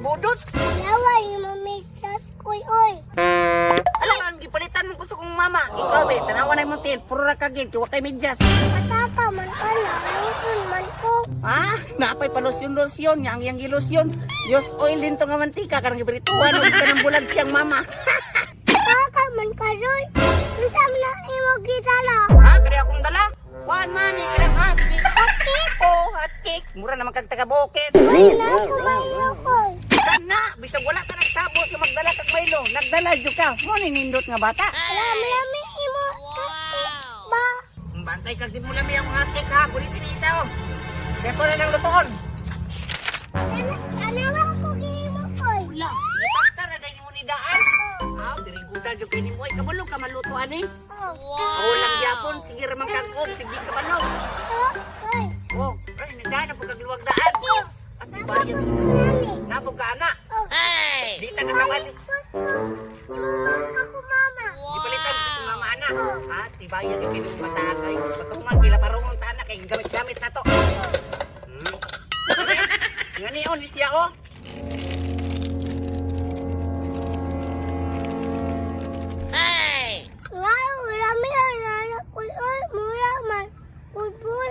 budots. Yawa ni mamitas koy oy. Alam ang gipalitan mo gusto kong mama. Ikaw be, tanawa na imong tiil, puro ra ka gid, kay wa kay medyas. Pataka man ka na, listen man ko. Ah, napay pa lotion-lotion, yang yang gilosyon. Yos oil din to nga mantika karang gibrituhan og kanang bulag siyang mama. Pataka man ka Roy. Unsa man na imo gidala? Ha, kaya akong dala. Kuan man ni kanang hot cake. Hot cake? Oh, hot cake. Mura naman kag taga bukid. Uy, na ko Milo koy. Kana, bisag wala ka nagsabot nga magdala kag Milo, nagdala jud ka. Mo ni nindot nga bata. Lami-lami imo hot cake ba? Bantay kag di mo lami ang hot cake ha, kulit ni isa oh. Kaya ko na lang lutoon. Tanawa ko gimo koy. Wala, gipasta ra dahil mo ni daan. Ah, diri guda jud kini mo ay kabalo ka maluto ani. Oh. Oh, lang gyapon sige ra man kag og, sige kabalo. Oh, oy. Oh, ay nagdaan po kag luwag daan. At Napapod bayan ko nani. napo ka ana. Oh. Di ta kasawal. Balik ko. Imo ako mama. Gipalitan ko si mama ana. Ah, tibayan jud kini bata kay pagkahuman kila parungon ta ana kay gamit-gamit na to. Ngani on ni siya oh. Nga, lami ang nana koy oy. Mura man. Pulpul.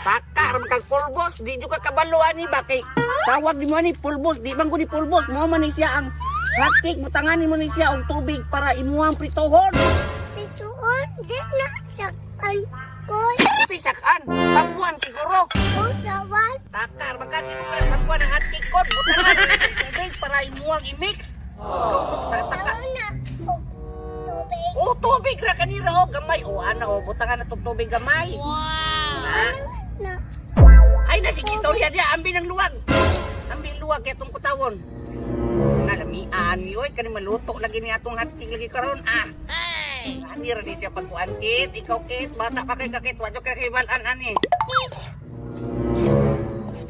Taka ra man kag pulbos, di jud ka kabalo ani ba kay tawag di mo ani pulbos, di man ko ni pulbos, mao man ni siya ang hot cake, butangan nimo ni siya og tubig para imuhang pritohon. Pituon, di na sakan koy. Unsay sakan? Sampuan siguro. O sawan. Taka ra man ka di mo ka sampuan ang hot cake kon, butangan ni siya og tubig para imuhang i-mix. Ikaw mo tataka. Tao na. O, tubig. Oh, tubig ra kanira oh, gamay. Oh, ana oh, butangan na tog tubig gamay. Wow. Na. Ay na sige istorya diya, ambi ng luwag. Ambi ng luwag kay atong kutawon. Nalamian ni oy kani maluto lagi ni atong hotcake lagi karon ah. Ani ra ni siya pagkuan kit, ikaw kit, bata pa kay kakit, wa jud ka kay balan ani.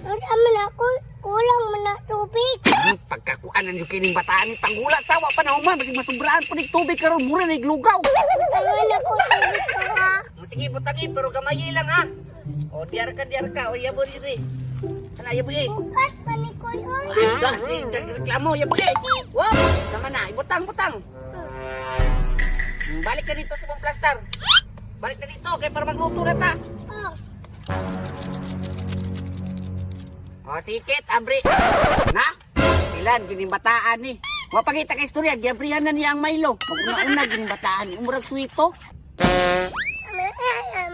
Wala man ako. Kulang man na tubig. Pagkakuan ang kining bataan ni panggulat sawa pa na human basig masubraan pa nig tubig karon mura na iglugaw. Tangan ako tubig ka ha. Sige butangi pero gamay lang ha. O diar ka diar ka o yabo diri. Ana yabo eh. Bukas pa ni koy oy. Ay, sus, reklamo yabo eh. Wow, tama na, ibutang butang. Balik na dito sa mong plaster. Balik na dito kay para magluto na ta. Oh. O sikit, abri. Na? Ilan gining bataan ni. Wa pangita kay istorya, giabrihan na niya ang Milo. Maguna-una gining bataan ni umurag suwito.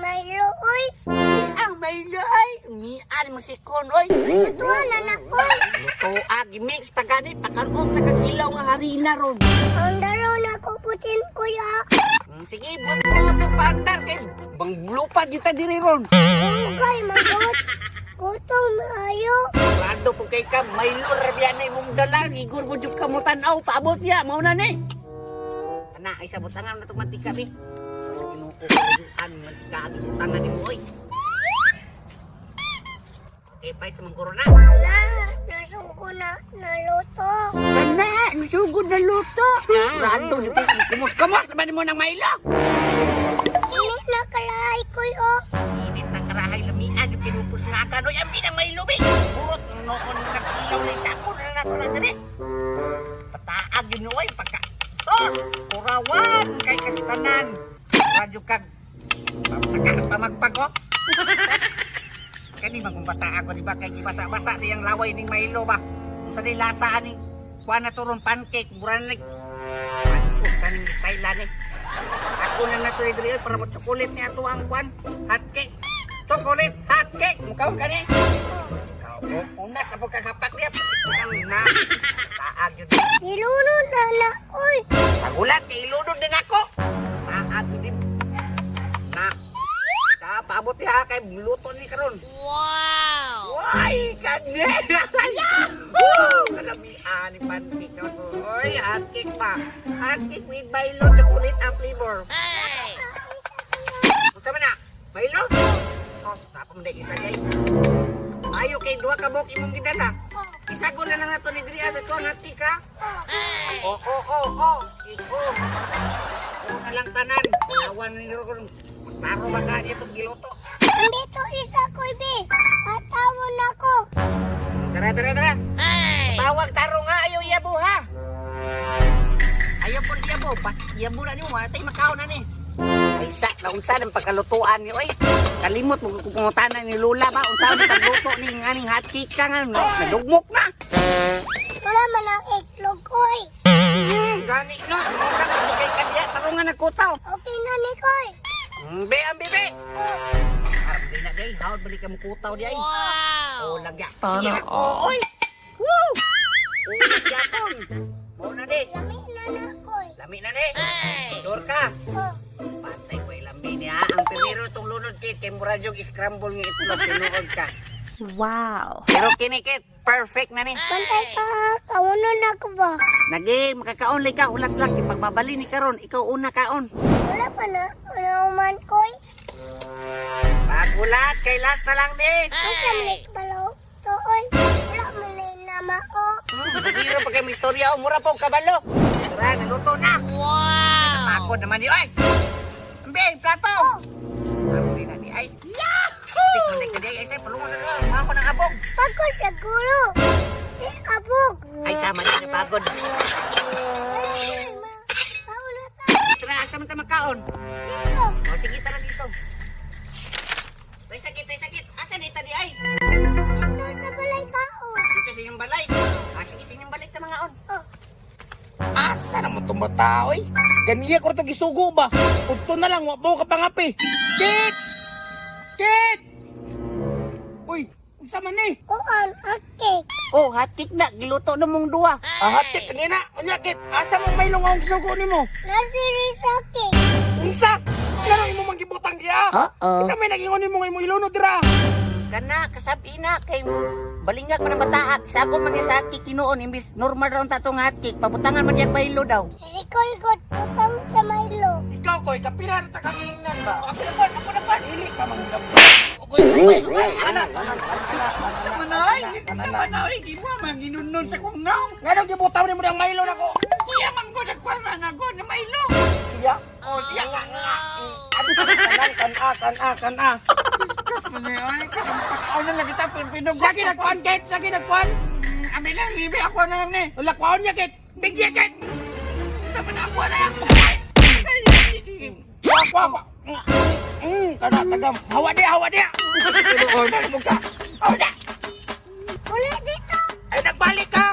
May oy. Ang Milo ay mian mo si Kon oy. Lutuan na na koy. Luto ah, gimix ta gani pakanon sa kagilaw nga harina ron. Ang daro na ko putin koy ha. Sige, bot-bot ng paandar kay bang lupad kita diri ron. Ugay magot. Gutom ayo. Rado po kay ka, Milo ra biya na imong dala, igor mo jud ka mo tan-aw, paabot niya, mao na ni. Ana, ay sa butangan na itong mantika bi. Sa Ginoo ko an mantika ang butangan nimo oy. Okay, pahit sa mangkuro na. Wala, nasuko na naluto. Kana, nasugod na luto. Rado ni kumos-kumos man nimo ng Milo. Init na kalahay koy oh. Init ang karahay lamian yung kinupos nga ka noy ang binang Milo bi. Purot ng noon nagkilaw na isa ako na nato na diri. Pataag yun oy pagka sos kurawan kay kastanan. Radyo kag pagka pamagpag oh. Kani man kung bata ako di ba kay gibasa-basa siyang laway ning Milo ba. Unsa ni lasa ani kuan na to ron pancake mura na Pus kaning style ani. Ako na nato diri oy, para mo chocolate ni ato ang kuan hot cake. Chocolate hot cake mukaon kani. Kao una ka po kagapak niya. Kang na. Taag yun. Nilunod na na koy. Pagulat kay ilunod din ako. Taag yun din. Na. Sa paabot niya kay luto ni karon. Wow! Why kani? Woo! Kalamian ni pancake na to. Oy, hot cake pa. Hot cake with Milo chocolate ang flavor. Unsa man na? Milo? Sos, tapos mo isa gay. Ayo kay duha ka buok imong gidala. Isagol na lang nato ni diri sa tuang hot cake ha. Oh. Oo, oo, oo. Iko. Oo na lang tanan. Awan ni ron. Klaro ba ka niya itong giluto? Andito isa koy be. Atawon ako. Tara, tara, tara. Tawag tarong nga, ayaw yabo ha. Ayaw po yabo, bas yabo na niyo, wala tayo makaon na ni. Ay sa, naunsa ng pagkalutuan niyo ay. Kalimot mo kung pangutana ni Lola ba, unsa ang pagluto ni nganing hot cake ka nga, no? Nadugmok na. Wala man ang itlog koy. Gani no, sumurang hindi kay kadya, tarungan nagkutaw. Okay na ni koy. Be, ang bebe. Oh, Arbi na day, hawd balik ka mukutaw di ay. Wow! Oh, langya. Sige Sana na, oy. Woo! Uy, yapon. Mo na di. lami na na koy. Lami na di. Sure ka? Oh, Patay ko lami niya. Ang primero itong lunod kit, kay murag yung scramble nga itlog, tinuod ka. Wow. Pero kini kit, perfect na ni. bantay ka ha. Kauno na ko ba? Nagi, makakaon ka, ulat lang. Kay pagbabali ni karon, ikaw una kaon. Wala pa na. Wala man koy. Pagulat, kay last na lang ni. Ang kamlik balaw. Tuoy. Wala man na namao. Zero pa kay istorya, oh, mura po kabalo. Tara, naluto na. Wow! Napakod naman ni, oy! Ambi, plato! Oh, Ambi na ni, ay. Yahoo! Tikman na ay, say, palungan na lang. Mga ko ng abog. Pagod na guro. Eh, abog. Ay, tama na, napagod. Ay, ma. Kauno ta. Tara, asa man ta magkaon? Dito. O, sige, tara dito. Tay sakit, tay sakit. Asa ni tadi ay? Dito sa balay kaon. Dito sa inyong balay. Ah, sige, sa inyong balay ta mga on. Oh, Asa na mo itong bata, oy? Ganiya ko ito gisugo ba? Udto na lang, wa ka pangapi. Kit! Kit! Uy, unsa man ni? kuan. Okay. Oh, hot cake na. Giluto na mong duwa. Ah, hatik kanina. Unya, Kit, asa mong may ang gisugo nimo? Nasiri sa cake. Unsa? Ngano imo mang gibutang diya? Oo. Isa may nagingon nimo nga imo iluno dira. Kana, kasabi na. Kay balingag man ang bataak. Sago man niya sa hot cake noon. Imbis normal raw tatong hot cake. Pabutangan man niya baylo daw. Si Koy got putang sa Milo. Ikaw koy, kapira na ta kangingnan ba? Ako na pa, ako na pa. Dili ka manggap. Ugoy, ugoy, ugoy. Ana, ana, ana, Manay, ana, ana. manay, di mo manginunun sa kong naong. Nganong gibutang nimo ang Milo nako? Siya man ko nagkwasa nga ko na Milo. Siya? Oh, siya nga nga. Kanan, kan-a, kan-a, kan-a. Manay, kanang pagkaon na lang kita, pinog. Sa ginagkuhan, Kit! Sa ginagkuhan! Ami lang, libre ako na lang ni. Wala, kuhaon niya, Kit! Bigyan, Kit! Tama na ako na lang. Kuha, kuha, kuha! Kana, tagam. Hawa diya, hawa diya! Tinuon na mo ka. Hawa diya! Uli dito. Ay, nagbalik ka!